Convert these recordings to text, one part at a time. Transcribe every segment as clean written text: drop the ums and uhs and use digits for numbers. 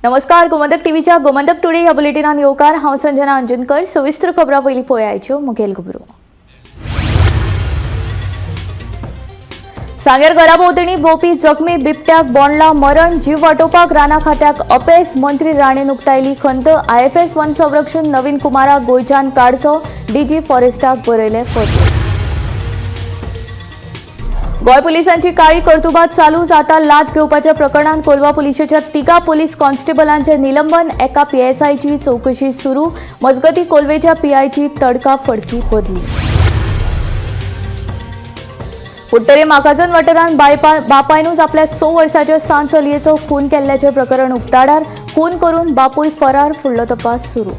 नमस्कार, गोमंतक टीव्हीच्या गोमंतक टुडे ह्या बुलेटिनात येवकार. हांव संजना अंजुनकर. सविस्तर खबरां पयलीं पळयाच्यो मुखेल खबरो. सांगेर घराभोंवतणी भोंवपी जखमी बिबट्याक बोंडला मरण. जीव वाटोवपाक राना खात्याक अपेस. मंत्री राणेन उक्तायली खंत. आयएफएस वन संरक्षण नवीन कुमाराक गोंयच्यान काडचो. डीजी फॉरेस्टाक बरयलें पत्र. गोंय पुलिसांची काळी कर्तुबां चालूच. आता लाच घेवपाच्या प्रकरणात कोलवा पुलिशेच्या तिगा पोलीस कॉन्स्टेबलांचे निलंबन. एका पीएसआयची चौकशी सुरू. मजगती कोलवेच्या पीआयची तडकाफडकी बदली. कुडटरे माकाजन वाठारांत बापायनूच आपल्या 6 वर्साच्या सान चलयेचो खून केल्ल्याचें प्रकरण उक्ताडार. खून करून बापूय फरार. फुडलो तपास सुरू.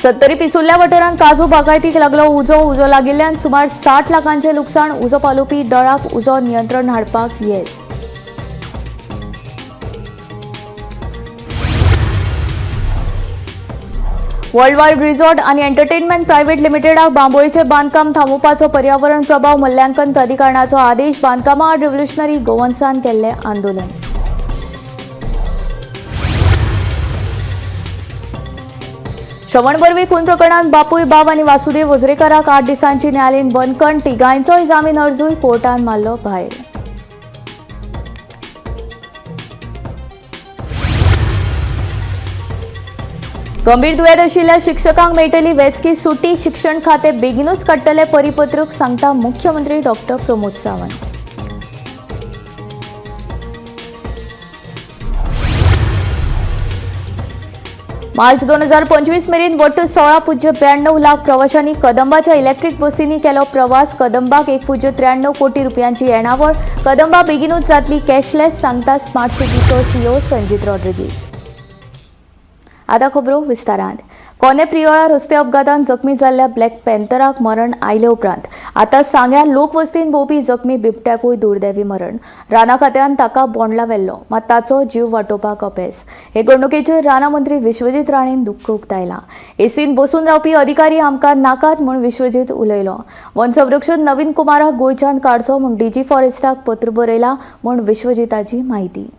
सत्तरी पिसुर्ल्या वाठारांत काजू बागायतीक लागलो उजो. उजो लागिल्ल्यान सुमार 60 लाखांचें लुकसाण. उजो पालोवपी दळाक उजो नियंत्रण हाडपाक येस. वर्ल्ड वायड रिसॉर्ट आनी एंटरटेनमेंट प्रायव्हेट लिमिटेडाक बांबोळीचें बांदकाम थांबोवपाचो पर्यावरण प्रभाव मुल्यांकन प्राधिकरणाचो आदेश. बांदकामा आड रिव्होल्युशनरी गोवन्सान केल्लें आंदोलन. श्रवण बर्वे खून प्रकरणात बापूय, बाब आनी वासुदेव वजरेकाराक 8 दिसांची न्यायालयीन बंदखण. तिगांयचोय जामीन अर्जूय कोर्टान मारलो भायर. गंभीर दुयेंत आशिल्ल्या शिक्षकांक मेळटली वैजकी सुटी. शिक्षण खातें बेगीनूच काडटलें परिपत्रक, सांगता मुख्यमंत्री डॉक्टर प्रमोद सावंत. मार्च 2025 मेरेन वट्ट 16.92 लाख प्रवाशांनी कदंबाच्या इलेक्ट्रीक बसींनी केलो प्रवास. कदंबाक 1.93 कोटी रुपयांची येणावळ. कदंबा बेगीनूच जातली कॅशलेस, सांगता स्मार्ट सिटीचो सीईओ संजीत रॉड्रिगीज. आता खबरो विस्तारान. कोने प्रियोळा रस्ते अपघातान जखमी जाल्ल्या ब्लॅक पॅन्थराक मरण आयले उपरांत आतां सांग्यार लोकवस्तीन भोंवपी जखमी बिबट्याकूय दुर्दैवी मरण. राना खात्यान ताका बोंडला व्हेल्लो, मात ताचो जीव वाटोवपाक अपेस. हे घडणुकेचेर राना मंत्री विश्वजीत राणेन दुख्ख उक्तायलां. एसीन बसून रावपी अधिकारी आमकां नाकात म्हूण विश्वजीत उलयलो. वन संरक्षण नवीन कुमाराक गोंयच्यान काडचो म्हूण डीजी फॉरेस्टाक पत्र बरयलां म्हूण विश्वजिताची म्हायती.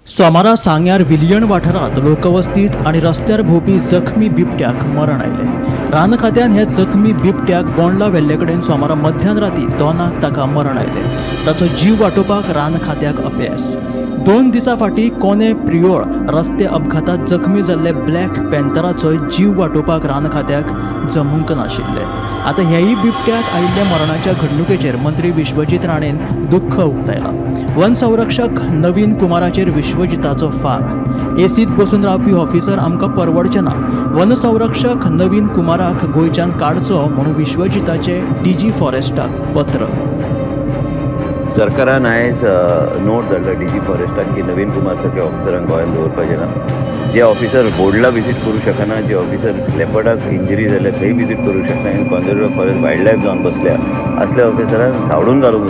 सोमारा सांग्यार विलियन वाठारांत लोकवस्तीत आनी रस्त्यार भोंवपी जखमी बिबट्याक मरण आयलें. रान खात्यान ह्या जखमी बिबट्याक बोंडला व्हेल्ले कडेन सोमारा मध्यान राती 2 ताका मरण आयलें. ताचो जीव वाटोवपाक रान खात्याक अपेस. 2 दिसां फाटीं कोने प्रियोळ रस्ते अपघातात जखमी जाल्ले ब्लॅक पॅन्थराचो जीव वाटोवपाक रान खात्याक जमूंक नाशिल्लें. आतां ह्याय बिबट्याक आयिल्ल्या मरणाच्या घडणुकेचेर मंत्री विश्वजीत राणेन दुख्ख उक्तायलां. वन संरक्षक नवीन कुमाराचेर विश्वजिताचो फार. एसीत बसून रावपी ऑफिसर आमकां परवडचे ना. वन संरक्षक नवीन कुमाराक गोंयच्यान काडचो म्हणून विश्वजिताचे डीजी फॉरेस्टाक पत्र. सरकारान आयज नोट धाडला डीजी फॉरेस्टाक की नवीन कुमार सारक्या ऑफिसरांक गोंयांत दवरपाचें ना. जे ऑफिसर बोर्डला विजीट करूं शकना, जे ऑफिसर लेपर्डाक इंजरी जाल्या थंय विजीट करूं शकना आनी कॉन्जर्वेटिव फॉरेस्ट वायल्ड लायफ जावन बसल्या असल्या ऑफिसरांक धांवडून घालूंक.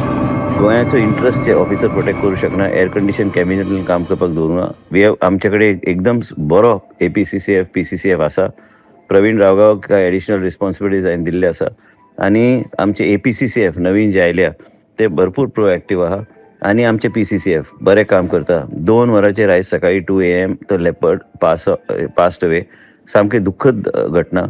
गोंयाचो इंट्रस्ट जे ऑफिसर प्रोटेक्ट करूं शकना, एयर कंडिशन कॅबिनांतल्यान काम करपाक दवरूना. We have आमचे कडेन एकदम बरो APCCF PCCF आसा. प्रवीण रावगांवक काय एडिशनल रिस्पॉन्सिबिलिटीज हांवें दिल्ले आसा आनी आमचे APCCF नवीन जे आयल्या ते भरपूर प्रोएक्टीव आहा आनी आमचे PCCF बरें काम करता. 2 वरांचेर आयज सकाळी 2 AM तो लेपर्ड पास्ट अवे. सामकें दुख्खद घटना.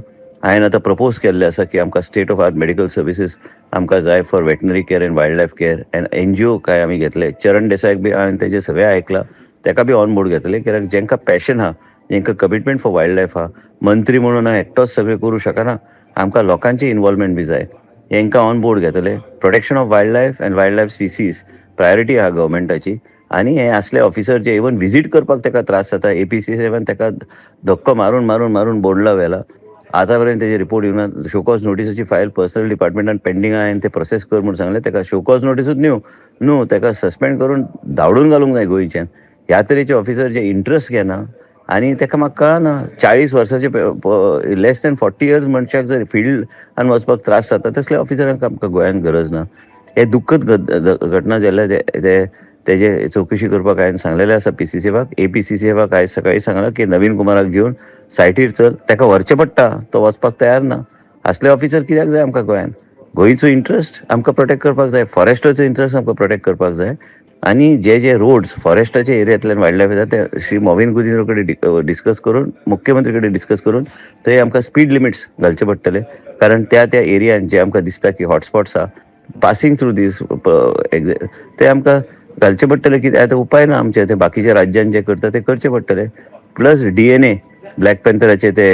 हांवें आतां प्रपोज केल्लें आसा की आमकां state of art medical services आमकां जाय for veterinary care and wild life care and NGO काय आमी घेतले. चरण देसायक बी हांवें तेजें सगळें आयकलां, तेका बी ऑन बोर्ड घेतले कित्याक जेंकां पॅशन आहा, जेंकां कमिटमेंट फॉर वायल्ड लायफ आहा. मंत्री म्हणून हांव एकटोच सगळें करूं शकना, आमकां लोकांचें इनवॉल्वमेंट बी जाय. हेंकां ऑन बोर्ड घेतले. Protection of wild life and wild life species priority आहा गव्हर्मेंटाची. आनी हे असले ऑफिसर जे इवन विजीट करपाक तेका त्रास जाता. APCCF तेका धक्को मारून मारून मारून बोर्डला व्हेला. आतां पर्यंत तेजे रिपोर्ट येवना. शोकॉज नोटीसाची फायल पर्सनल डिपार्टमेंटान पेंडींग आहा आनी ते प्रोसेस कर म्हूण सांगलें. तेका शोकॉज नोटीसूच न्हू न्हू तेका सस्पेंड करून धांवडून घालूंक जाय गोंयच्यान. ह्या तरेचे ऑफिसर जे इंट्रस्ट घेना आनी तेका म्हाका कळना, 40 वर्साचे लेस दॅन 40 इयर्स मनशाक जर फिल्डान वचपाक त्रास जाता तसल्या ऑफिसरांक आमकां गोंयांत गरज ना. हे दुख्खद घटना जाल्ल्या ते तेजे चवकशी करपाक हांवें सांगलेलें आसा PCCFाक. APCCFाक आयज सकाळी सांगलां की नवीन कुमाराक घेवन सायटीर चल, तेका व्हरचें पडटा, तो वचपाक तयार ना. असले ऑफिसर कित्याक जाय आमकां गोंयांत? गोंयचो इंट्रस्ट आमकां प्रोटेक्ट करपाक जाय, फॉरेस्टाचो इंट्रस्ट आमकां प्रोटेक्ट करपाक जाय आनी जे जे रोड्स फॉरेस्टाच्या एरियांतल्यान वायल्ड लायफ येता ते श्री मॉविन गुदिन्हो कडेन डिस्कस करून, मुख्यमंत्री कडेन डिस्कस करून थंय आमकां स्पीड लिमिट्स घालचे पडटले, कारण त्या त्या एरियान जे आमकां दिसता की हॉटस्पॉट्स आहा पासिंग थ्रू दीस ते आमकां घालचे पडटले. कित्याक आतां उपाय ना आमचे, ते बाकीच्या राज्यान जे करता ते करचे पडटले. प्लस डीएनए ब्लॅक पॅन्थराचे ते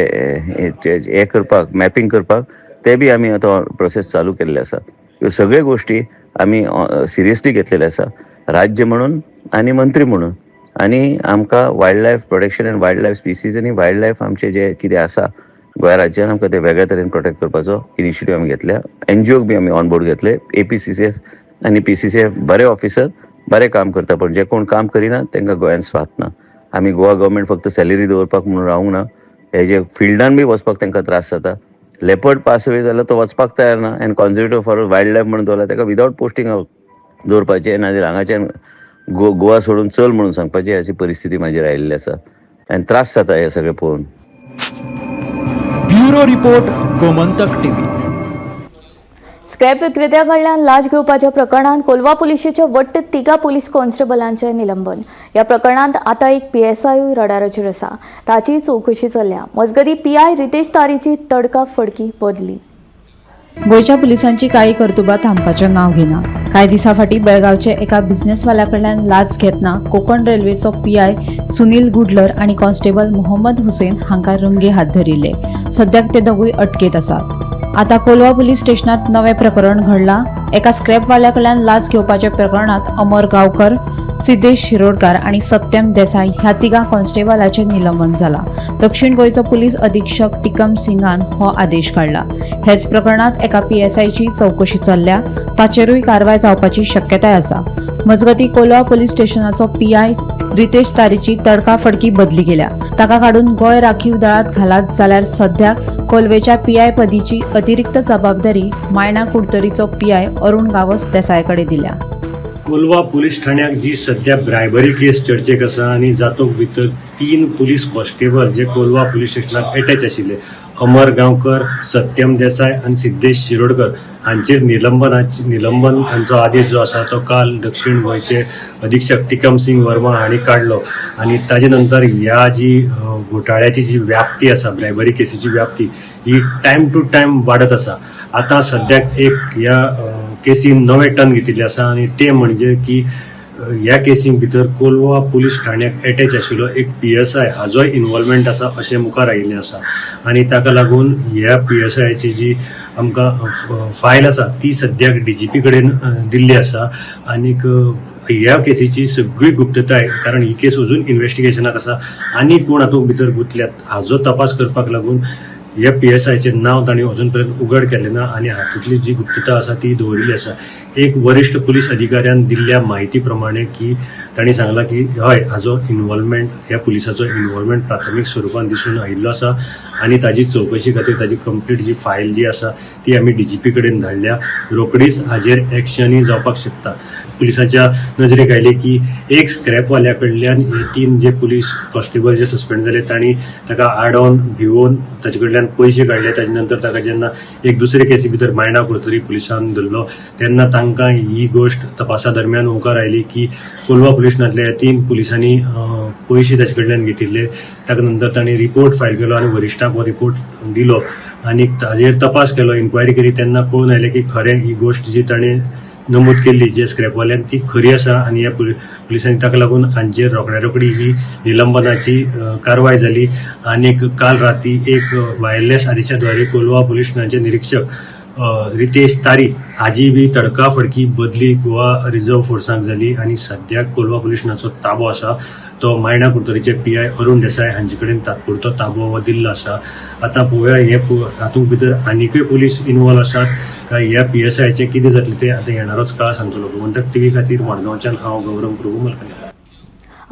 हे करपाक, मॅपिंग करपाक ते बी आमी आतां प्रोसेस चालू केल्ले आसा. ह्यो सगळ्यो गोश्टी आमी सिरियसली घेतलेले आसा राज्य म्हणून आनी मंत्री म्हणून, आनी आमकां wild life protection and wild life species आनी वायल्ड लायफ आमचे जे कितें आसा गोंय राज्यान आमकां ते वेगळ्या तरेन प्रोटेक्ट करपाचो इनिशिएटीव आमी घेतल्या. एनजीओक बी आमी ऑन बोर्ड घेतले. एपीसीसीएफ आनी पीसीसीएफ बरे ऑफिसर बरें काम करता, पण जे कोण काम करिना तांकां गोंयान स्वात ना. आमी गोवा गव्हर्मेंट फक्त सॅलरी दवरपाक म्हणून रावूंक ना, हे जे फिल्डान बी वचपाक तांकां त्रास जाता. लेपर्ड पास अवे जाल्यार तो वचपाक तयार ना आनी कॉन्जर्वेटिव्ह फॉर वायल्ड लायफ म्हणून दवरला ताका विदावट पोस्टिंग दवरपाचें, नाजाल्यार हांगाच्यान गोवा सोडून चल म्हणून सांगपाची अशी परिस्थिती म्हाजेर आयिल्ली आसा आनी त्रास जाता हें सगळें पळोवन. Bureau report, Gomantak TV. Scrap विक्रेत्या कडल्यान लाच घेवपाच्या प्रकरणांत कोलवा पुलिशेच्या वट्ट 3 पुलीस कॉन्स्टेबलांचें निलंबन. ह्या प्रकरणांत आतां एक पीएसआयूय रडाराचेर आसा, ताची चवकशी चल्ल्या. मजगतीं पीआय रितेश तारीची तडका फडकी बदली. गोंयच्या पुलिसांची काळी कर्तुबां थांबपाचें नांव घेना. कांय दिसां फाटीं बेळगांवचे एका बिझनेसवाल्या कडल्यान लाच घेतना कोकण रेल्वेचो पीआय सुनील गुडलर आनी कॉन्स्टेबल मोहम्मद हुसेन हांकां रंगे हात धरिल्ले. सद्याक ते दोगूय अटकेंत आसात. आतां कोलवा पुलीस स्टेशनांत नवें प्रकरण घडलां. एका स्क्रॅपवाल्या कडल्यान लाच घेवपाच्या प्रकरणांत अमर गांवकर, सिद्धेश शिरोडकार आनी सत्यम देसाय ह्या तिगां कॉन्स्टेबलाचें निलंबन जालां. दक्षिण गोंयचो पुलीस अधीक्षक टिकम सिंगान हो आदेश काडला. हेच प्रकरणांत एका पीएसआयची चवकशी चल्ल्या, ताचेरूय कारवाय जावपाची शक्यताय आसा. मजगतीं कोलवा पुलीस स्टेशनाचो पीआय रितेश तारीची तडकाफडकी बदली केल्या. ताका काडून गोंय राखीव दळांत घालात, जाल्यार सद्याक कोलवेच्या पीआय पदीची अतिरिक्त जबाबदारी मायणा कुडतरीचो पीआय अरुण गांवस देसाय कडेन दिल्या. कोलवा पुलीस ठाण्याक जी सध्या ब्रायबरी केस चर्चेक आसा आनी जातूंत भितर 3 पुलीस कॉन्स्टेबल जे कोलवा पुलीस स्टेशनाक एटॅच आशिल्ले, अमर गांवकर, सत्यम देसाय आनी सिद्धेश शिरोडकर हांचेर निलंबन हांचो आदेश जो आसा तो काल दक्षिण गोंयचे अधीक्षक टिकम सिंग वर्मा हांणी काडलो. आनी ताजे नंतर ह्या जी घोटाळ्याची जी व्याप्ती आसा, ब्रायबरी केसीची व्याप्ती ही टायम टू टायम वाडत आसा. आतां सद्याक एक ह्या केसीन नवें टर्न घेतिल्लें आसा आनी तें म्हणजे की ह्या केसीन भितर कोलवा पुलीस ठाण्याक एटॅच आशिल्लो एक पीएसआय हाजोय इन्वॉल्वमेंट आसा अशें मुखार आयिल्लें आसा. आनी ताका लागून ह्या पीएसआयची जी आमकां फायल आसा ती सद्याक डीजीपी कडेन दिल्ली आसा. आनीक ह्या केसीची सगळी गुप्तताय, कारण ही केस अजून इन्वेस्टिगेशनाक आसा आनी कोण हातूंत भितर गुंतल्यात हाजो तपास करपाक लागून ह्या पीएसआयचें नांव तांणी अजून पर्यंत उघड केलें ना आनी हातूंतली जी गुप्तता आसा ती दवरिल्ली आसा. एक वरिश्ठ पुलीस अधिकाऱ्यान दिल्ल्या म्हायती प्रमाणे की तांणी सांगलां की हय, हाजो इन्वॉल्वमेंट, ह्या पुलिसाचो इन्वॉल्वमेंट प्राथमीक स्वरुपान दिसून आयिल्लो आसा आनी ताजी चवकशी खातीर ताजी कंप्लीट जी फायल जी आसा ती आमी डीजीपी कडेन धाडल्या. रोखडीच हाजेर एक्शनूय जावपाक शकता. पुलिसांच्या नजरेक आयलें की एक स्क्रॅपवाल्या कडल्यान हे 3 जे पुलीस कॉन्स्टेबल जे सस्पेंड जाले तांणी ताका आडोवन भिवोवन ताचे कडल्यान पयशे काडले. ताजे नंतर ताका जेन्ना एक दुसरे केसी भितर मायणा कुडतरी पुलिसान धरलो तेन्ना तांकां ही गोश्ट तपासा दरम्यान मुखार आयली की कोलवा पुलीस स्टेशनांतल्या 3 पुलिसांनी पयशे ताचे कडल्यान घेतिल्ले. ताका नंतर तांणी रिपोर्ट फायल केलो आनी वरिश्ठाक हो रिपोर्ट दिलो आनी ताजेर तपास केलो, इन्क्वायरी केली तेन्ना कळून आयलें की खरें ही गोश्ट जी ताणें नमूद केल्ली जे स्क्रॅपवाल्यान ती खरी आसा आनी ह्या पुलिसांनी ताका लागून हांचेर रोखड्या रोखडी ही निलंबनाची कारवाय जाली. आनीक काल राती एक वायरलेस आदेशा द्वारे कोलवा पुलीस स्टेशनाचे निरिक्षक रितेश तारी हाजी बी तडकाफडकी बदली गोवा रिझर्व फोर्साक जाली आनी सद्याक कोलवा पुलीस स्टेशनाचो ताबो आसा तो मायणा कुडतरीचे पीआय अरुण देसाय हांचे कडेन तात्पुरतो ताबो हो दिल्लो आसा. आतां पळोवया हे हातूंत भितर आनीकय पुलीस इन्वॉल्व आसात काय ह्या पीएसआयचें कितें जातलें तें आतां येणारोच काळ सांगतलो. गोमंतक टीव्ही खातीर मडगांवच्यान हांव गौरव प्रभू मलकनी.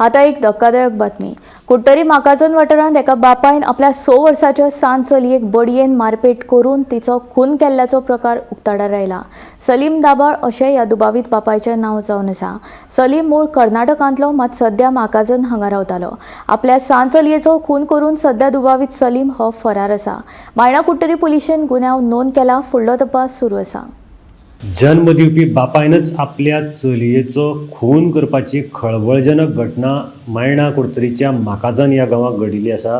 आता एक धक्कादायक बातमी. कुडटरी माकाझन वाठारांत एका बापायन आपल्या 6 वर्साच्या सान चलयेक बडयेन मारपेट करून तिचो खून केल्ल्याचो प्रकार उक्ताडार आयला. सलीम दाबाळ अशें ह्या दुबावीत बापायचें नांव जावन आसा. सलीम मूळ कर्नाटकांतलो, मात सद्या माकाझन हांगा रावतालो. आपल्या सान चलयेचो खून करून सद्या दुबावीत सलीम हो फरार आसा. मायणा कुडटरी पुलिशेन गुन्यांव नोंद केला. फुडलो तपास सुरू आसा. जन्म दिवपी बापायनच आपल्या चलयेचो खून करपाची खळबळजनक घटना मायणा कुडतरीच्या माकाझन ह्या गांवांत घडिल्ली आसा.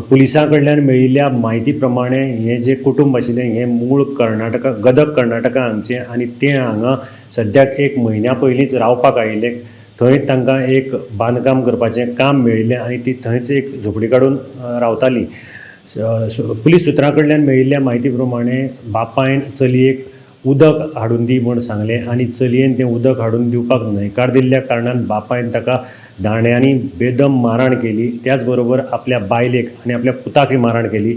पुलिसां कडल्यान मेळिल्ल्या म्हायती प्रमाणे हें जें कुटुंब आशिल्लें हें मूळ कर्नाटका, गदग कर्नाटका हांगचें आनी तें हांगा सद्याक एक म्हयन्या पयलींच रावपाक आयिल्लें. थंय तांकां एक बांदकाम करपाचें काम मेळिल्लें आनी ती थंयच एक झोपडी काडून रावताली. पुलीस सुत्रां कडल्यान मेळिल्ल्या म्हायती प्रमाणे बापायन चलयेक उदक हाडून दी म्हूण सांगलें आनी चलयेन तें उदक हाडून दिवपाक न्हयकार दिल्ल्या कारणान बापायन ताका दांड्यांनी बेदम मारहाण केली. त्याच बरोबर आपल्या बायलेक आनी आपल्या पुताकय मारहाण केली.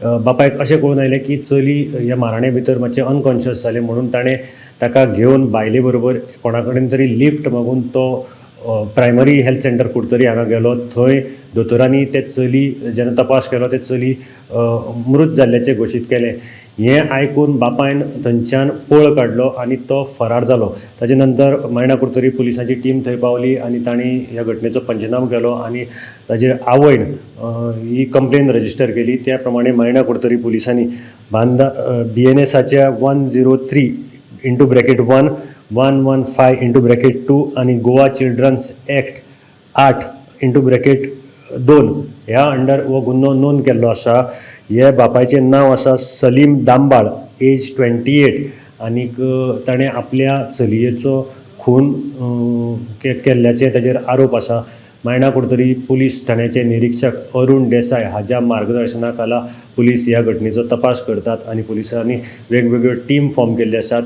बापायक अशें कळून आयलें की चली ह्या माराणे भितर मातशें अनकॉन्शियस जालें म्हणून ताणें ताका घेवन बायले बरोबर कोणा कडेन तरी लिफ्ट मागून तो प्रायमरी हेल्थ सेंटर कुडतरी हांगा गेलो. थंय दोतोरांनी ते चली जेन्ना तपास केलो ते चली मृत जाल्ल्याचें घोशीत केलें. हें आयकून बापायन थंयच्यान पळ काडलो आनी तो फरार जालो. ताजे नंतर मायणा कुडतरी पुलिसांची टीम थंय पावली आनी तांणी ह्या घटनेचो पंचनामो केलो आनी ताजेर आवयन ही कंप्लेन रजिस्टर केली. त्या प्रमाणे मायणा कुडतरी पुलिसांनी बांदा BNSच्या 103 into bracket 1, 115 into bracket 2 आनी Goa children's act 8 into bracket 2 ह्या अंडर हो गुन्हो नोंद केल्लो आसा. हे बापायचें नांव आसा सलीम दांबाळ, एज 28 आनीक ताणें आपल्या चलयेचो खून केल्ल्याचे ताजेर आरोप आसा. मायणा कुडतरी पुलीस ठाण्याचे निरीक्षक अरुण देसाय हाज्या मार्गदर्शना खाला पुलीस ह्या घटनेचो तपास करतात आनी पुलिसांनी वेगवेगळ्यो टीम फॉर्म केल्ले आसात.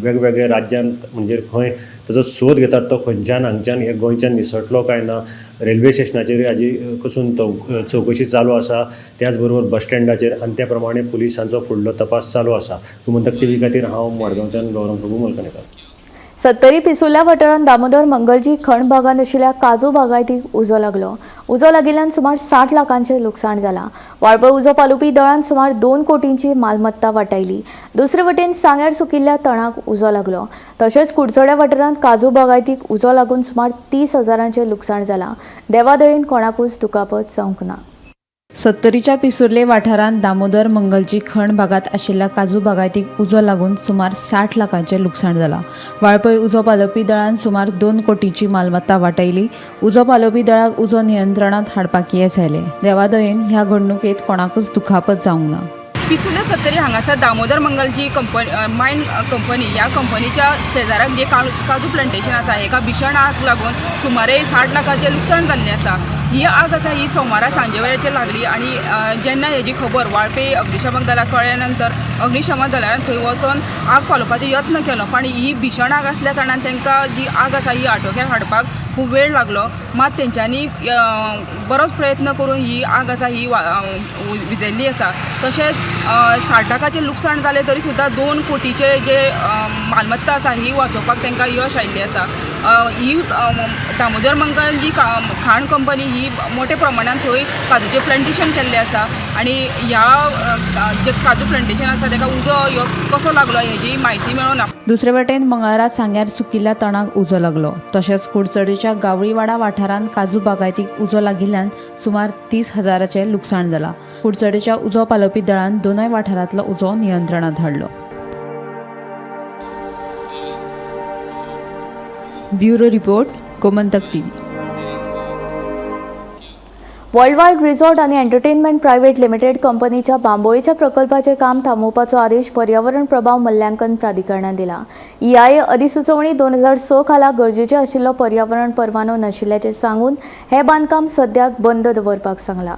वेगवेगळ्या राज्यांत म्हणजे खंय ताजो सोद घेतात, तो खंयच्यान हांगच्यान ह्या गोंयच्यान निसटलो काय ना. रेल्वे स्टेशनाचेर हाजी कसून चवकशी चालू आसा, त्याच बरोबर बस स्टँडाचेर आनी त्या प्रमाणे पुलिसांचो फुडलो तपास चालू आसा. गोमंतक टीव्ही खातीर हांव मडगांवच्यान गौरव प्रभू मलकणेकर. सत्तरी पिसुर्ल्या वाठारांत दामोदर मंगलजी खण भागांत आशिल्ल्या काजू बागायतीक उजो लागलो. उजो लागिल्ल्यान सुमार 60 लाखांचें लुकसाण जालां. वाळपय उजो पालोवपी दळान सुमार 2 कोटींची मालमत्ता वाटायली. दुसरे वटेन सांग्यार सुकिल्ल्या तणाक उजो लागलो. तशेंच कुडचड्या वाठारांत काजू बागायतीक उजो लागून सुमार 30 हजारांचें लुकसाण जालां. देवादयेन कोणाकूच दुखापत जावंक ना. सत्तरीच्या पिसुर्ले वाठारांत दामोदर मंगलजी खण भागांत आशिल्ल्या काजू बागायतीक उजो लागून सुमार 60 लाखांचें लुकसाण जालां. वाळपय उजो पालोवपी दळान सुमार 2 कोटींची मालमत्ता वाटयली. उजो पालोवपी दळाक उजो नियंत्रणांत हाडपाक येस आयलें. देवादयेन ह्या घडणुकेंत कोणाकूच दुखापत जावंक ना. पिसुर्ले सत्तरी हांगासर दामोदर मंगलजी कंपनी मायन कंपनी ह्या कंपनीच्या शेजाराक जे काजू प्लांटेशन आसा हेका भीशण आग लागून सुमारे 60 लाखाचें लुकसाण जाल्लें आसा. ही आग आसा ही सोमारा सांजे वेळाचेर लागली आनी जेन्ना हेजी खबर वाळपे अग्निशमन दलाक कळ्ळ्या नंतर अग्निशमन दलान थंय वचोन आग पालोवपाचो यत्न केलो, पण ही भीशण आग आसल्या कारणान तांकां जी आग आसा ही आटोक्याक हाडपाक खूब वेळ लागलो. मात तेंच्यांनी बरोच प्रयत्न करून ही आग आसा ही विजयल्ली आसा. तशेंच 60 लाखाचें लुकसाण जालें तरी सुद्दां 2 कोटीचे जे मालमत्ता आसा ही वाचोवपाक तांकां यश आयिल्लें आसा. ही दामोदर मंगल जी खाण कंपनी ही मोठ्या प्रमाणान थंय काजूचें प्लांटेशन केल्लें आसा आनी ह्या जे काजू प्लांटेशन आसा ताका उजो ह्यो कसो लागलो हेजी म्हायती मेळना. दुसरे वटेन मंगळारा सांग्यार सुकिल्ल्या तणाक उजो लागलो. तशेंच कुडचडेच्या गावळीवाडा वाठारांत काजू बागायतीक उजो लागिल्ल्यान सुमार 30 हजाराचें लुकसाण जालां. कुडचडेच्या उजो पालोवपी दळान दोनूय वाठारांतलो उजो नियंत्रणांत हाडलो. Bureau report, Gomantak TV. Worldwide resort आनी एंटरटेनमेंट प्रायव्हेट लिमिटेड कंपनीच्या बांबोळीच्या प्रकल्पाचें काम थांबोवपाचो आदेश पर्यावरण प्रभाव मूल्यांकन प्राधिकरणान दिला. EIA अधिसुचोवणी 2006 खाला गरजेचे आशिल्लो पर्यावरण परवानो नाशिल्ल्याचें सांगून हें बांदकाम सद्याक बंद दवरपाक सांगलां.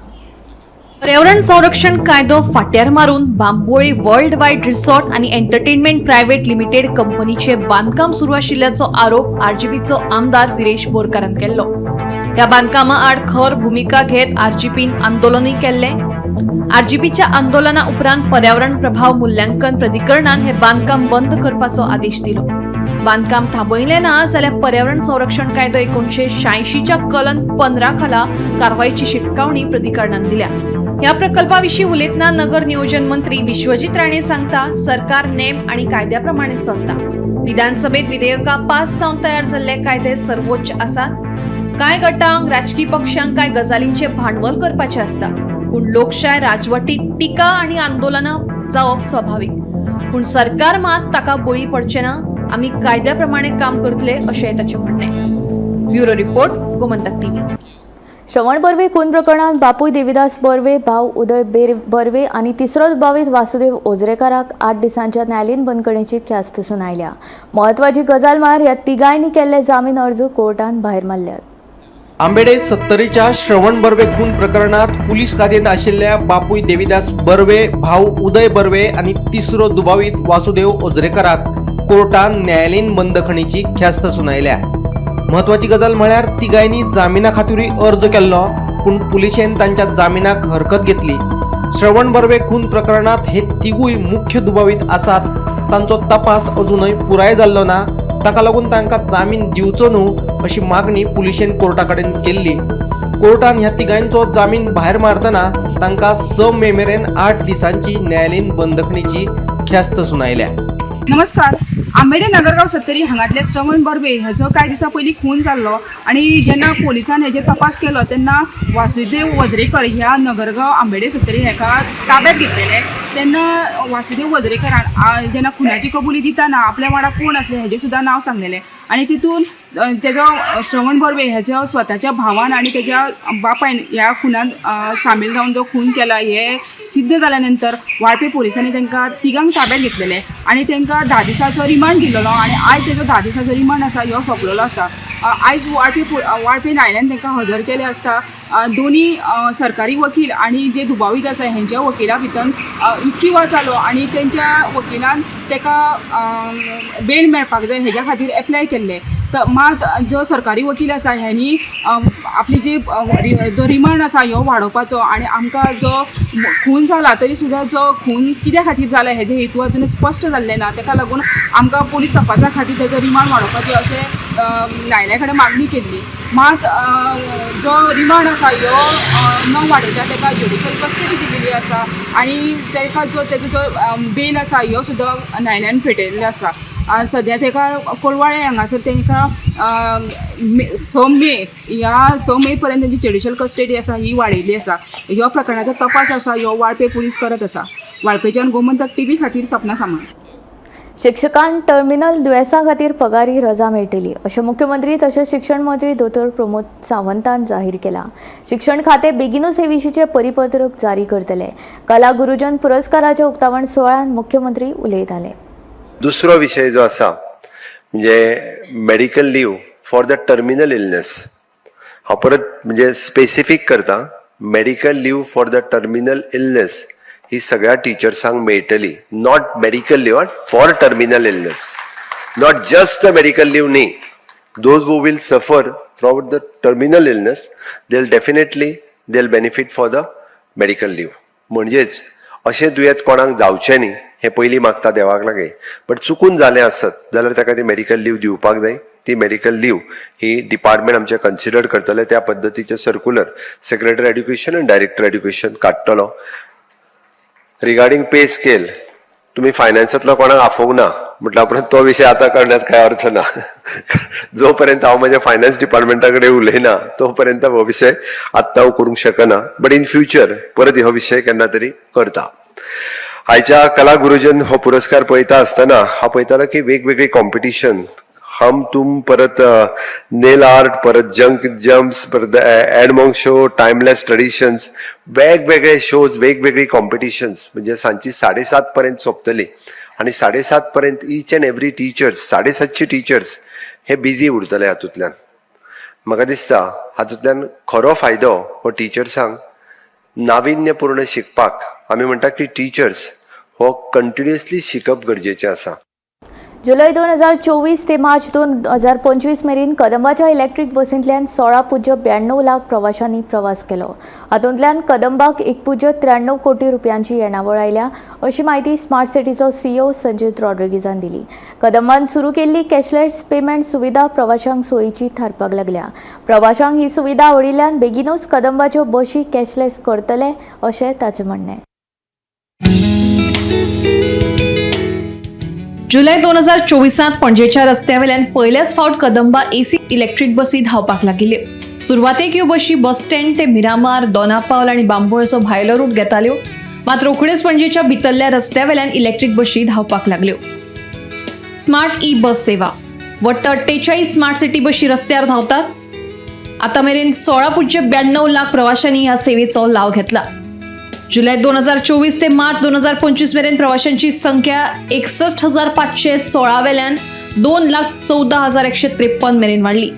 पर्यावरण संरक्षण कायदो फाट्यार मारून बांबोळी वर्ल्ड वायड रिसॉर्ट आनी एंटरटेनमेंट प्रायव्हेट लिमिटेड कंपनीचे बांदकाम सुरू आशिल्ल्याचो आरोप आरजीपीचो आमदार विरेश बोरकारान केल्लो. ह्या बांदकामा आड खर भुमिका घेत आरजीपीन आंदोलनूय केल्लें. आरजीपीच्या आंदोलना उपरांत पर्यावरण प्रभाव मूल्यांकन प्राधिकरणान हे बांदकाम बंद करपाचो आदेश दिलो. बांदकाम थांबयलें ना जाल्यार पर्यावरण संरक्षण कायदो 1986च्या कलम 15 खाला कारवायेची शिटकावणी प्राधिकरणान दिल्या. ह्या प्रकल्पाविशीं उलयतना नगर नियोजन मंत्री विश्वजीत राणे सांगता, सरकार नेम आणि कायद्या प्रमाणे चलता. विधानसभेत विधेयकां पास जावन तयार जाल्ले कायदे सर्वोच्च आसात. कांय गटांक, राजकी पक्षांक कांय गजालींचे भांडवल करपाचें आसता, पूण लोकशाय राजवटीत टिका आनी आंदोलनां जावप स्वाभावीक, पूण सरकार मात ताका बळी पडचें ना. आमी कायद्या प्रमाणे काम करतले, अशें ताचें म्हणणें. Bureau report, Gomantak TV. Shravan Barve खून प्रकरणात बापूय देविदास बर्वे, भाव उदय बर्वे आनी तिसरो दुबावीत वासुदेव ओझरेकाराक 8 दिसांच्या न्यायालयीन बंदखणीची ख्यास्त सुनायल्या. म्हत्वाची गजाल म्हळ्यार ह्या तिगांयनी केल्ले जामीन अर्ज कोर्टान भायर मारल्यात. आंबेडे सत्तरीच्या श्रवण बर्वे खून प्रकरणात पुलीस कादयेंत आशिल्ल्या बापूय देविदास बर्वे, भाव उदय बर्वे आनी तिसरो दुबावीत वासुदेव ओझरेकराक कोर्टान न्यायालयीन बंदखणीची ख्यास्त सुनायल्या. म्हत्वाची गजाल म्हळ्यार तिगांयनी जामिना खातीरूय अर्ज केल्लो, पूण पुलिशेन तांच्या जामिनाक हरकत घेतली. श्रवण बर्वे खून प्रकरणात हे तिगूय मुख्य दुबावीत आसात. तांचो तपास अजूनय पुराय जाल्लो ना. ताका लागून तांकां जामीन दिवचो न्हू अशी मागणी पुलिशेन कोर्टा कडेन केल्ली. कोर्टान ह्या तिगांचो जामीन भायर मारतना तांकां 6 मे मेरेन 8 दिसांची न्यायालयीन बंदखणीची ख्यास्त सुनायल्या. नमस्कार. आंबेडे नगरगांव सत्तरी हांगातले श्रवण बर्वे हेजो कांय दिसां पयलीं खून जाल्लो आनी जेन्ना पोलिसान हेजेर तपास केलो तेन्ना वासुदेव वजरेकर ह्या नगरगांव आंबेडे सत्तरी हेका ताब्यात घेतलेले. तेन्ना वासुदेव वजरेकरान जेन्ना खुनाची कबुली दितना आपल्या वांगडा कोण आसले हेजें सुद्दां नांव सांगलेलें आनी तितून तेजो श्रवण बर्वे हेजो स्वताच्या भावान आनी तेज्या बापायन ह्या खुनान सामील जावन जो खून केला हे सिद्ध जाल्या नंतर वाळपे पोलिसांनी तांकां तिगांक ताब्यात घेतलेले आनी तांकां 10 दिसाचो रिमांड दिल्लो आनी आयज तेजो 10 दिसाचो रिमांड आसा ह्यो सोंपलेलो आसा. आयज वाळपे न्यायालयान तांकां हजर केले आसता दोनी सरकारी वकील आनी जे दुबावीत आसा हेंच्या वकिला भितर युक्तिवाद जालो आनी तेंच्या वकिलान ताका बेल मेळपाक जाय हेज्या खातीर एप्लाय केल्लें. मात जो सरकारी वकील आसा ह्यांनी आपली जी जो रिमांड आसा ह्यो वाडोवपाचो आनी आमकां जो खून जाला तरी सुद्दां जो खून कित्या खातीर जाला हेजे हेतू अजून स्पश्ट जाल्ले ना, ताका लागून आमकां पोलीस तपासा खातीर तेजो रिमांड वाडोवपाचो अशें न्यायालया कडेन मागणी केल्ली. मात जो रिमांड आसा ह्यो न वाडयता ताका ज्युडिशल कस्टडी दिलेली आसा आनी ताका जो तेजो जो बेल आसा ह्यो सुद्दां न्यायालयान फेटयल्लो आसा. सद्या ताका कोलवाळे हांगासर तांकां 6 मे ह्या 6 मे पर्यंत तेंची ज्युडिशल कस्टडी आसा ही वाडयल्ली आसा. ह्या प्रकरणाचो तपास आसा ह्यो वाळपे पुलीस करत आसा. वाळपेच्यान गोमंतक टीव्ही खातीर सपना सामंत. शिक्षकांक टर्मिनल दुयेंसा खातीर पगारी रजा मेळटली अशें मुख्यमंत्री तशेंच शिक्षण मंत्री दोतोर प्रमोद सावंतान जाहीर केलां. शिक्षण खातें बेगीनूच हे विशींचें परिपत्रक जारी करतले. कला गुरुजन पुरस्काराच्या उक्तावण सुवाळ्यात मुख्यमंत्री उलयताले. दुसरो विशय जो आसा म्हणजे medical leave for the terminal illness. हांव परत म्हणजे स्पेसिफीक करता, medical leave for the terminal illness ही सगळ्या टिचर्सांक मेळटली. Not medical leave for terminal illness, not just a medical leave न्ही. Those who will suffer from the terminal illness, they'll definitely they'll benefit for the medical leave. म्हणजेच अशें दुयेंत कोणाक जावचें न्ही हें पयलीं मागता देवाक लागीं, बट चुकून जालें आसत जाल्यार ताका ती मेडिकल लीव दिवपाक जाय. ती मेडिकल लीव ही डिपार्टमेंट आमचें कन्सिडर करतलें. त्या पद्दतीचें सर्कुलर सेक्रेटरी एड्युकेशन आनी डायरेक्टर एड्युकेशन काडटलो. रिगार्डिंग पे स्केल, तुम्ही फायनान्सांतलो कोणाक आफोवंक ना म्हटल्या उपरांत तो विशय आतां करण्यात काय अर्थ ना. जोपर्यंत हांव म्हज्या फायनान्स डिपार्टमेंटा कडेन उलयना तोपर्यंत हो विशय आत्तां हांव करूंक शकना, बट इन फ्युचर परत हो विशय केन्ना तरी करता. आयच्या कला गुरुजन हो पुरस्कार पळयता आसतना हांव पळयतालो की वेगवेगळी कॉम्पिटिशन, हम तुम, परत नेल आर्ट, परत जंक जम्प्स, परत एडमॉंग शो, टायमलेस ट्रेडिशन्स, वेगवेगळे शोज, वेगवेगळी कॉम्पिटिशन्स, म्हणजे सांजची 7:30 पर्यंत सोंपतली आनी 7:30 पर्यंत each and every teachers, 750 teachers हे बिजी उरतले. हातूंतल्यान म्हाका दिसता हातूंतल्यान खरो फायदो हो टिचर्सांक नाविन्यपूर्ण शिकपाक. आमी म्हणटा की टिचर्स हो कंटिन्युअसली शिकप गरजेचें आसा. जुलय 2024 ते मार्च 2025 मेरेन कदंबाच्या इलेक्ट्रीक बसींतल्यान 16.92 लाख प्रवाशांनी प्रवास केलो. हातूंतल्यान कदंबाक 1.93 कोटी रुपयांची येणावळ आयल्या अशी म्हायती स्मार्ट सिटीचो सीईओ संजीत रॉड्रिगीजान दिली. कदंबान सुरू केल्ली कॅशलेस पेमेंट सुविधा प्रवाशांक सोयीची थारपाक लागल्या. प्रवाशांक ही सुविधा आवडिल्ल्यान बेगीनूच कदंबाच्यो बशी कॅशलेस करतले अशें ताचें म्हणणें. जुलय 2024त पणजेच्या रस्त्यावेल्यान पयल्याच फावट कदंबा एसी इलेक्ट्रीक बसी धांवपाक लागिल्ल्यो. सुरवातेक ह्यो बशी बस स्टँड ते मिरामार, दोनापावल आनी बांबोळचो भायलो रूट घेताल्यो. मात रोखड्योच पणजेच्या भितरल्या रस्त्यावेल्यान इलेक्ट्रीक बशी धांवपाक लागल्यो. स्मार्ट ई बस सेवा. वट्ट 48 स्मार्ट सिटी बशी रस्त्यार धांवतात. आता मेरेन 16.92 लाख प्रवाशांनी ह्या सेवेचो लाव घेतला. जुलै 2024 ते मार्च 2025 मेरेन प्रवाशांची संख्या 61,516 वेल्यान 2,14,153 मेरेन वाडली.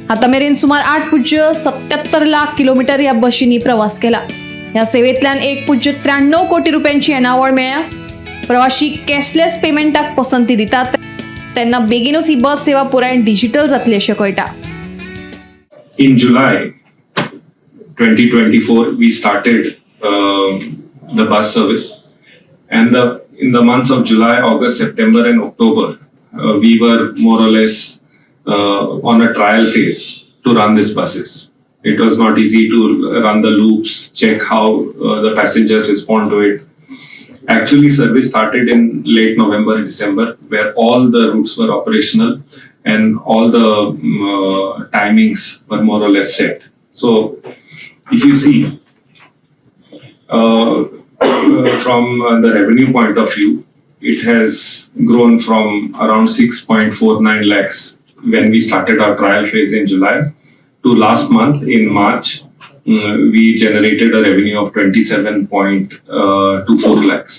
आता मेरेन सुमार 8.77 लाख किलोमीटर ह्या बशींनी प्रवास केला. ह्या सेवेंतल्यान 1.93 कोटी रुपयांची येणावळ मेळ्ळ्या. प्रवाशी कॅशलेस पेमेंटाक पसंती दितात तेन्ना बेगीनूच ही बस सेवा पुरायेन डिजिटल जातली अशें कळटा. In July 2024, we started the bus service, and the in the months of July, August, September, and October, we were more or less on a trial phase to run these buses. It was not easy to run the loops, check how the passengers respond to it. Actually, service started in late November, December, where all the routes were operational and all the timings were more or less set. So, if you see from the revenue point of view, it has grown from around 6.49 lakhs when we started our trial phase in July to last month in March, we generated a revenue of 27.24 lakhs.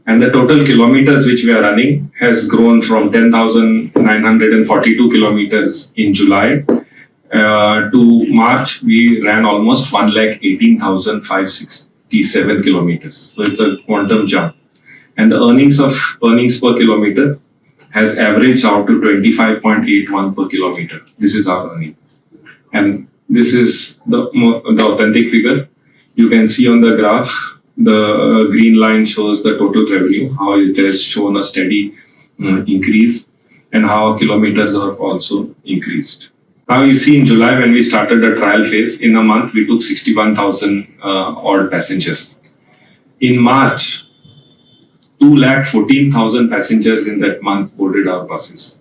And the total kilometers which we are running has grown from 10,942 kilometers in July to March, we ran almost 1,18,567 kilometers. So it's a quantum jump. And the earnings per kilometer has averaged out to 25.81 per kilometer. This is our earning. And this is the authentic figure. You can see on the graph, the green line shows the total revenue, how it has shown a steady increase and how kilometers are also increased. Now you see in July when we started the trial phase, in a month we took 61,000 odd passengers. In March, 2,14,000 passengers in that month boarded our buses.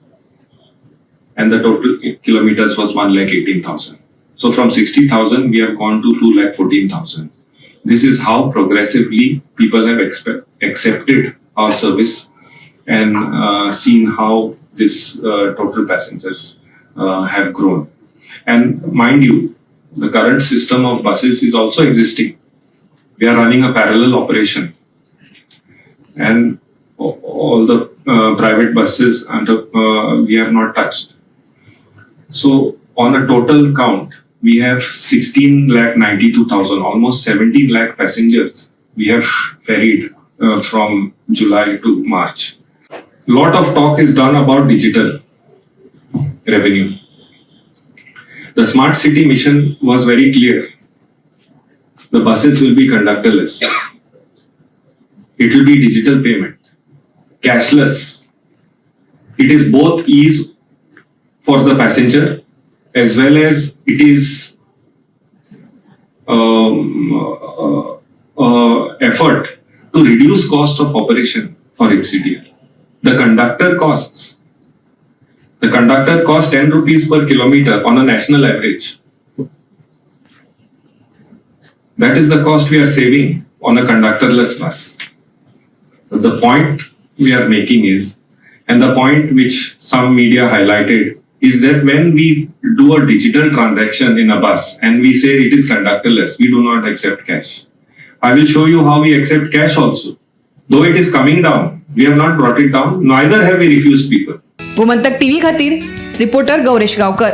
And the total kilometers was 1,18,000. So from 60,000, we have gone to 2,14,000. This is how progressively people have accepted our service and seen how this total passengers have grown. And mind you, the current system of buses is also existing. We are running a parallel operation, and all the private buses and we have not touched. So on a total count, we have 16,92,000, almost 17 lakh passengers we have ferried from July to March. Lot of talk is done about digital revenue. The smart city mission was very clear. The buses will be conductorless. It will be digital payment, cashless. It is both ease for the passenger as well as it is effort to reduce cost of operation for MCTL. The conductor costs. The conductor costs 10 rupees per kilometer on a national average. That is the cost we are saving on a conductorless bus. The point we are making is, and the point which some media highlighted, is that when we do a digital transaction in a bus and we say it is conductorless, we do not accept cash. I will show you how we accept cash also. Though it is coming down, we have not brought it down, neither have we refused people. Gomantak TV खातीर reporter Gauresh Gavkar.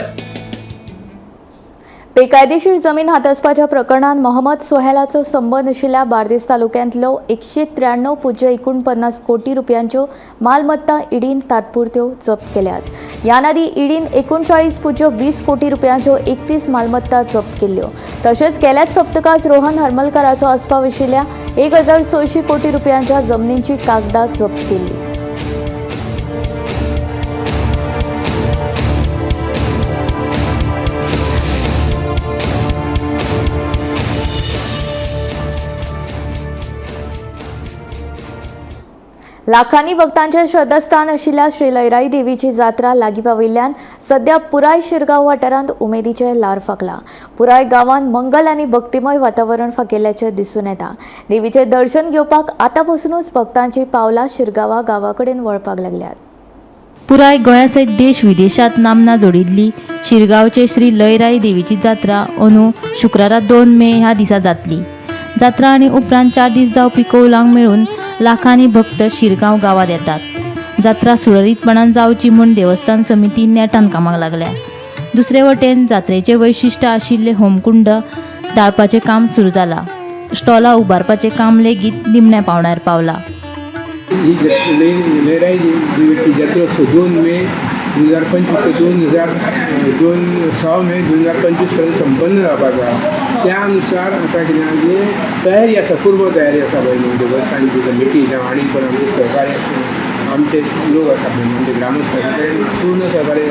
बेकायदेशीर जमीन हातासपाच्या प्रकरणात मोहम्मद सोहेलाचो संबंद आशिल्ल्या बार्देस तालुक्यांतलो 193.49 कोटी रुपयांच्यो मालमत्ता ईडीन तात्पुरत्यो जप्त केल्यात. ह्या आदीं ईडीन 39.20 कोटी रुपयांच्यो 31 मालमत्ता जप्त केल्ल्यो. तशेंच गेल्याच सप्तकांत रोहन हरमलकराचो आस्पाव आशिल्ल्या 1600 कोटी रुपयांच्या जमनींची कागदां जप्त केल्ली. लाखांनी भक्तांचे श्रद्धास्थान आशिल्ल्या श्री लयराई देवीची जात्रा लागीं पाविल्ल्यान सध्या पुराय शिरगांव वाठारांत उमेदीचें ल्हार फांकलां. पुराय गांवांत मंगल आनी भक्तिमय वातावरण फांकिल्ल्याचें दिसून येता. देवीचें दर्शन घेवपाक आतां पसुनूच भक्तांची पावलां शिरगांवा गांवा कडेन वळपाक लागल्यात. पुराय गोंया सयत देश विदेशात नामना जोडिल्ली शिरगांवचे श्री लयराई देवीची जात्रा अंदू शुक्रारा 2 मे ह्या दिसा जातली. जात्रा आनी उपरांत 4 दीस जावपी कौलांक मेळून लाखांनी भक्त शिरगांव गांवात येतात. जात्रा सुरळीतपणान जावची म्हूण देवस्थान समिती नेटान कामाक लागल्या. दुसरे वटेन जात्रेचे वैशिश्ट्य आशिल्ले होमकुंड दाळपाचें काम सुरू जालां. स्टॉलां उबारपाचें काम लेगीत निमण्या पावंड्यार पावलां. ही लयराई देवीची जात्रा 2 मे 2025 ते 6 मे 2025 पर्यंत संपन्न जावपाक आसा. त्या अनुसार आतां कितें आसा जी तयारी आसा, पूर्व तयारी आसा पळय न्हू देवस्थानची कमिटी जावं आनी कोण आमचे सहकार्य आमचे लोक आसा पळय न्हू आमचे ग्रामस्थ ते पूर्ण सहकार्य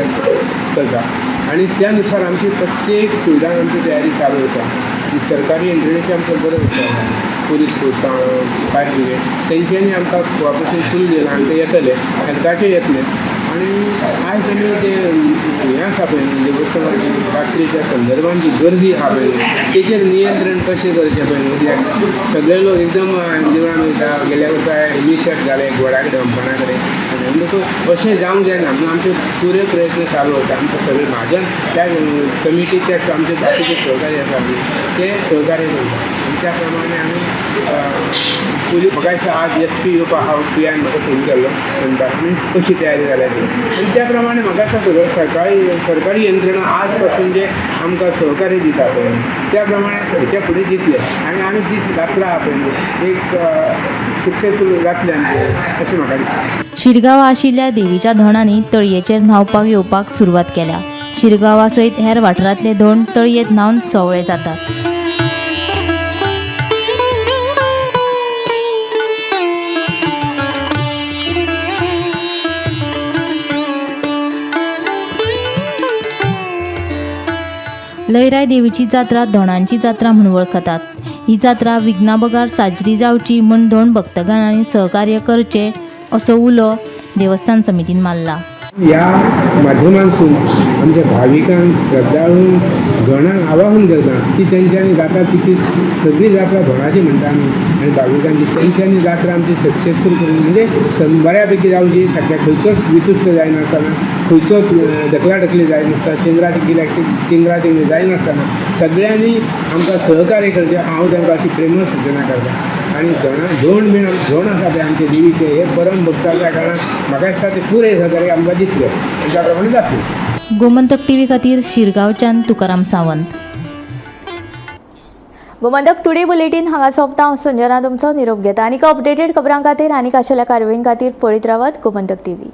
करता आनी त्या नुसार आमची प्रत्येक फिल्डान आमची तयारी चालू आसा. सरकारी यंत्रणेची आमकां गरज आसा, पुलीस फोर्स, फायर ब्रिगेड तेंच्यांनी आमकां कॉपरेशन फूल दिलां आनी ते येतले, हेल्थाचे येतले. आनी आयज आमी ते हें आसा पळय न्हू देवस्थानाची रात्रीच्या संदर्भान जी गर्दी आसा पळय न्हू तेचेर नियंत्रण कशें करचें पळय न्हू, कित्याक सगळे लोक एकदम देवळान वयता, गेल्या वर्सा मिसॅप जाले गोडा कडेन अंपणा कडेन, म्हणटकूच अशें जावंक जायना म्हणून आमचे पुरे प्रयत्न चालू आसा. आमकां सगळे म्हाजन त्या कमिटीचे आमचे बाकीचे सहकारी आसा ते सहकार्य करता आनी त्या प्रमाणे आमी पुलीस म्हाका दिसता आज एस पी येवपा आहा, पी आयन म्हाका फोन केल्लो म्हणटा आमी कशी तयारी जाल्या ती, आनी त्या प्रमाणे म्हाका दिसता सगळं सरकारी यंत्रणा आज पासून जे आमकां सहकार्य दिता पळय त्या प्रमाणे हेच्या फुडें दितले आनी आमी दीस जात्रा आहा पळय एक सक्सेसफूल जातले आमचे अशें म्हाका दिसता. शिरगांवा आशिल्ल्या देवीच्या धोणांनी तळयेचेर न्हांवपाक येवपाक सुरवात केल्या. शिरगांवा सयत हेर वाठारांतले धोण तळयेंत न्हांवन सोवळे जातात. लयराई देवीची जात्रा धोणांची जात्रा म्हूण वळखतात. ही जात्रा विघ्नाबगार साजरी जावची म्हूण धोण भक्तगणांनी सहकार्य करचें असो उलो देवस्थान समितीन मारला. ह्या माध्यमांतसून आमच्या भाविकांक, श्रद्धाळूंक, गणांक आवाहन करता की तेंच्यांनी जाता तितली सगळी जात्रा धोणाची म्हणटा आमी आनी भाविकांची तेंच्यांनी जात्रा आमची सक्सेसफूल करून म्हणजे बऱ्यापैकी जावची, सगळ्या खंयचोच वितुश्ट जायनासतना, खंयचोच ढकलाढकली जायनासतना, चिंगरा चिंगरी जायनासतना सगळ्यांनी आमकां सहकार्य करचें. हांव तांकां अशी प्रेमळ सुचना करता. आनी धोण बीन धोण आसा पळय आमचे देवीचे हे परम भक्त आसल्या कारणान म्हाका दिसता ते पुरे सहकार्य आमकां दितले आनी त्या प्रमाणे जातले. गोमंतक टीव्ही खातीर शिरगांवच्यान तुकाराम सावंत. गोमंतक टुडे बुलेटीन हांगा सोंपता. हांव संजना तुमचो निरोप घेता. आनीक अपडेटेड खबरां खातीर आनी खाशेल्या कारवाये खातीर पळयत रावात गोमंतक टीव्ही.